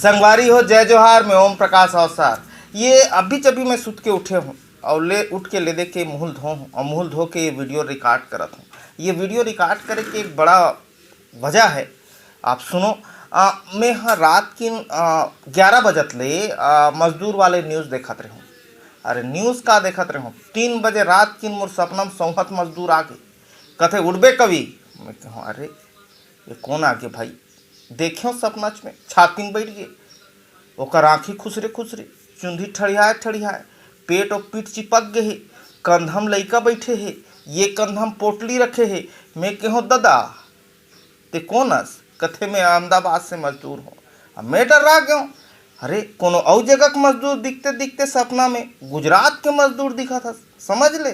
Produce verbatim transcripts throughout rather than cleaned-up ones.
संगवारी हो, जय जोहार। मैं ओम प्रकाश अवसर। ये अभी जभी मैं सुत के उठे हूँ और ले उठ के ले दे के मुँह धो हूँ और मुँह धो के ये वीडियो रिकॉर्ड करत हूँ। ये वीडियो रिकॉर्ड करे के एक बड़ा वजह है, आप सुनो। आ, मैं ह रात किन ग्यारह बजत ले आ, मजदूर वाले न्यूज़ देखत रहूँ। अरे, न्यूज़ का देखत रहूँ? तीन बजे रात किन मोर सपना में सौंहत मजदूर आ गए। कथे, "उठबे कवि?" मैं कहूँ, "अरे, ये कौन आ गए भाई?" देखेंव सपनाच में, छाती में बैठ गए। ओकर आँखी खुसरे खुसरे, चुंदी ठड़ियाए ठड़ियाए, पेट अउ पीठ चिपक गए हे, कंधा में लइका बैठे हे, ये कंधा में पोटली रखे हे। मैं कहूँ, "ददा, ते कौन अस?" कथे, "मैं अहमदाबाद से मजदूर हूँ।" अब मैं डर्रा गेंव। अरे, कोनो अउ जगह के मजदूर दिखते दिखते सपना में गुजरात के मजदूर दिखत हस, समझ ले,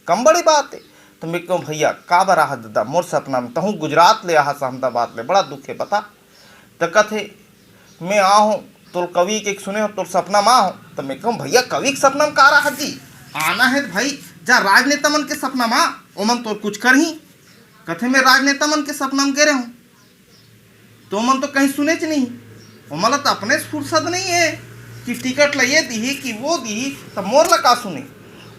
कम बड़ी बात है। तो मैं कहूँ, "भैया, काबर आहा ददा मोर सपना में? तहूँ गुजरात ले आहा, अहमदाबाद ले, बड़ा दुख है, बता।" तो कथे, "मैं आ हूँ, तोर कवि के सुने हो, तोर सपना में आ हूँ।" तो मैं कहूँ, "भैया, कवि के सपना में का रहा जी? आना है तो भाई, जा राजनेता मन के सपना में आ, ओमन तोर कुछ करही।" कथे, "मैं राजनेता मन के सपना में गे रहे हूँ, तो ओमन तो कहीं सुनेच नहीं, ओमन ला तो अपने से फुर्सत नहीं है कि टिकट ला ये दिही कि वो दिही, तो मोर ला का सुने?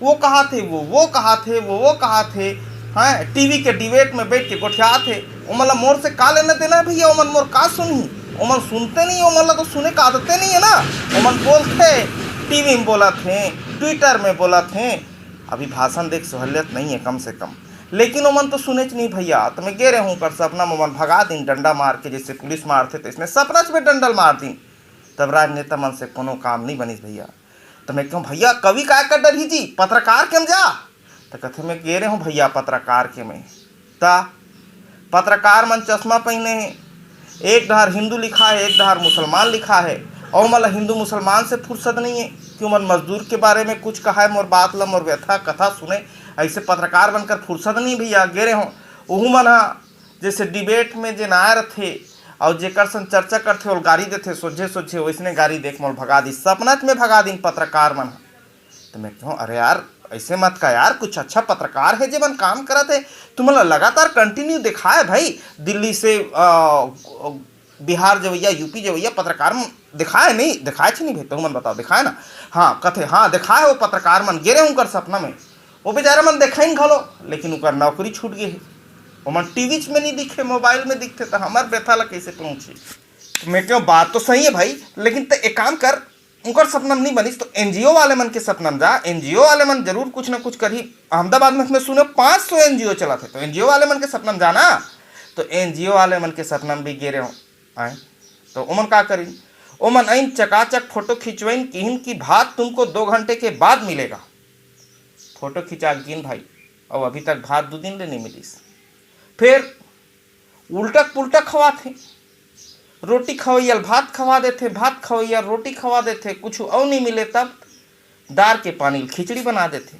वो कहा थे, वो, वो कहा थे, वो, वो कहा थे, हैं, टीवी के डिबेट में बैठ के गोठियात हे। ओमन ला मोर से का लेना देना है भैया? ओमन मोर का सुनही? ओमन सुनते नहीं, ओमन ला तो सुने का आदते नहीं है ना। ओमन बोलथे, टीवी में बोलत हे, ट्विटर में बोलत हे, अभी भाषण देख सहूलियत नहीं है कम से कम, लेकिन ओमन तो सुनेच नहीं भैया।" तो मैं गे रहे हूँ कर सपना में, ओमन भगा दिन डंडा मार के, जैसे पुलिस मारथे, तो इसने सपना में डंडल मार दिन। तब राजनेता मन से कोनो काम नहीं बनिस भैया। तो मैं कहूँ, "भैया, कवि काय कर डरही जी, पत्रकार के में जा।" तो कथे, "मैं गे रहे हूँ भैया पत्रकार के में।" ता पत्रकार मन चश्मा पहने हे, एक डहर हिंदू लिखा है, एक डहर मुसलमान लिखा है, और मतलब हिंदू मुसलमान से फुर्सत नहीं है कि ओमन मजदूर के बारे में कुछ कहा है, मोर बात ला, मोर व्यथा कथा सुने। ऐसे पत्रकार बनकर फुर्सत नहीं भैया। गे रहे हूँ, ओहू मन हा जैसे डिबेट में जेन आए रथे और जेकर संग चर्चा करथे, ओला गारी देथे, सोझे सोझे वैसने गारी देख मोल भगा दिस, सपना में भगा दिन पत्रकार मन हा। तो मैं कहूँ, "अरे यार, ऐसे मत का यार, कुछ अच्छा पत्रकार है जेमन काम करत है, तुमन ला लगातार कंटिन्यू दिखाए भाई, दिल्ली से, अ, बिहार जवैया, यूपी जवैया पत्रकार मन दिखाए नहीं, दिखाए छे नहीं भाई, तुमन बताओ, दिखाए ना?" हाँ, कथे, "हाँ, दिखाए हो पत्रकार मन, गे रहे उनकर सपना में, वो बेचारे मन देखाइन घलो, लेकिन उनकर नौकरी छूट गए है, ओमन टीवी में नहीं दिखे, मोबाइल में दिखथे, तो हमर व्यथा ला कैसे पहुँची?" तो मैं कहूँ, "बात तो सही है भाई, लेकिन तो एक काम कर, उनकर सपना में नहीं बनिस तो एनजीओ वाले मन के सपना में जा।" एनजीओ वाले मन जरूर कुछ ना कुछ करही। अहमदाबाद में मैं सुने पाँच सौ एनजीओ चलत हे, तो एनजीओ वाले मन के सपना में जाना। तो एनजीओ वाले मन के सपना में भी गे रहे हो आए, तो ओमन का करिन? ओमन आइन, चकाचक फोटो खिंचवाइन, किहिन कि भात तुमको दो घंटे के बाद मिलेगा। फोटो खिंचा गिन भाई, और अभी तक भात दो दिन ले नहीं मिलिस। फिर उल्टा पुल्टा खवाथे। रोटी खवैया ल भात खवा देथे, भात खवैया ल रोटी खवा देथे, कुछ अउ नहीं मिले तब दार के पानी ल खिचड़ी बना देथे।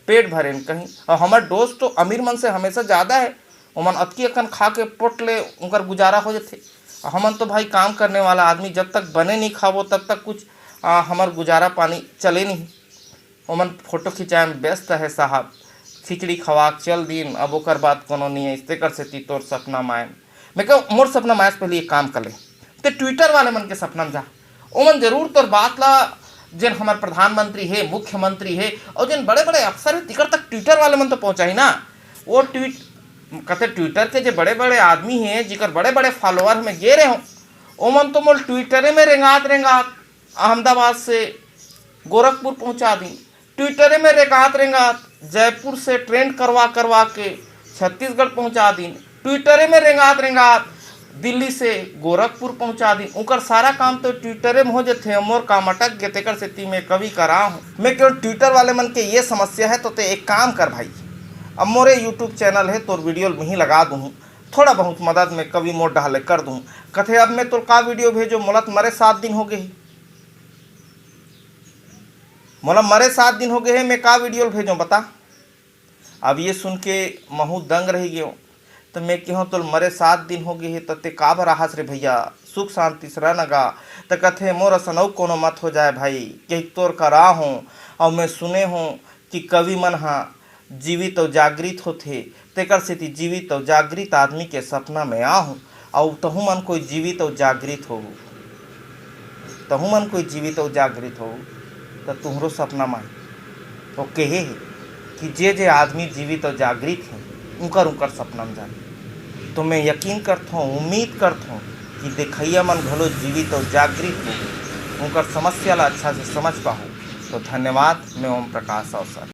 पेट भरे न कहीं। और हमर डोज तो अमीर मन से हमेशा ज़्यादा है, ओमन अतकी अकन खा के पोट ले उनकर गुजारा हो जथे। और हमन तो भाई काम करने वाला आदमी, जब तक बने नहीं खाबो तब तक कुछ आ, हमर गुजारा पानी चले नहीं। ओमन फोटो खिंचाए में व्यस्त हे साहब, खिचड़ी खवा के चल दिन, अब ओकर बाद कोनो नहीं आइस, तेकर सेती तोर सपना मायन। मैं कहूँ, मोर सपना मायस पहले एक काम कर ले, ते ट्विटर वाले मन के सपना में जा, ओमन जरूर तोर बात ला, जेन हमर प्रधानमंत्री हे, मुख्यमंत्री हे, और जेन बड़े बड़े अफसर हे, तिकर तक ट्विटर वाले मन तो पहुँचाही ना। वो ट्वीट, कते ट्विटर के जे बड़े बड़े आदमी हे, जिकर बड़े बड़े फॉलोअर में गे रहे हो, ओमन तो मोल ट्विटरे में रेंगात रेंगात अहमदाबाद से गोरखपुर पहुंचा दिन। ट्विटरे में रेंगात रेंगात जयपुर से ट्रेंड करवा करवा के छत्तीसगढ़ पहुंचा दिन। ट्विटरे में रेंगात रेंगात दिल्ली से गोरखपुर पहुंचा दिन। उनकर सारा काम तो ट्विटरे में हो जथे, मोर काम अटक गे, तेकर सेती मैं कवि करा हूँ। मैं केवल ट्विटर वाले मन के ये समस्या है, तो ते एक काम कर भाई, अब मोरे यूट्यूब चैनल है, तोर वीडियो ल मिही लगा दूँ, थोड़ा बहुत मदद मैं कवि मोर डहाले कर दूँ। कथे, "अब मैं तोर का वीडियो भेजो, मोला तो मरे सात दिन हो गए हे, मोला मरे सात दिन हो गए हे, मैं का वीडियो भेजो बता?" अब ये सुन के महू दंग रह गयो। तो मैं कहूँ, "तोल मरे सात दिन हो गए हे, त ते काबर आहस रे भैया? सुख शांति से रह न गा।" त कथे, "मोर असन अउ कोनो मत हो जाए भाई, कहि तोर करा हूँ, और मैं सुने हूँ कि कवि मन हा जीवित अउ जागृत होथे, तेकर सेती जीवित अउ जागृत आदमी के सपना में आहूँ, अउ तहूँ मन कोई जीवित अउ जागृत होहू।" तहू मन कोई जीवित अउ जागृत हो, त तुहरो सपना म आही। वो कहे हे कि जे जे आदमी जीवित अउ जागृत हे, उंकर उंकर सपना म जाही। तो मैं यकीन करथों, उम्मीद करथों कि देखइया मन घलो जीवित अउ जागृत हो, उंकर समस्या ला अच्छा से समझ पाहू। तो धन्यवाद। मैं ओम प्रकाश अवसर।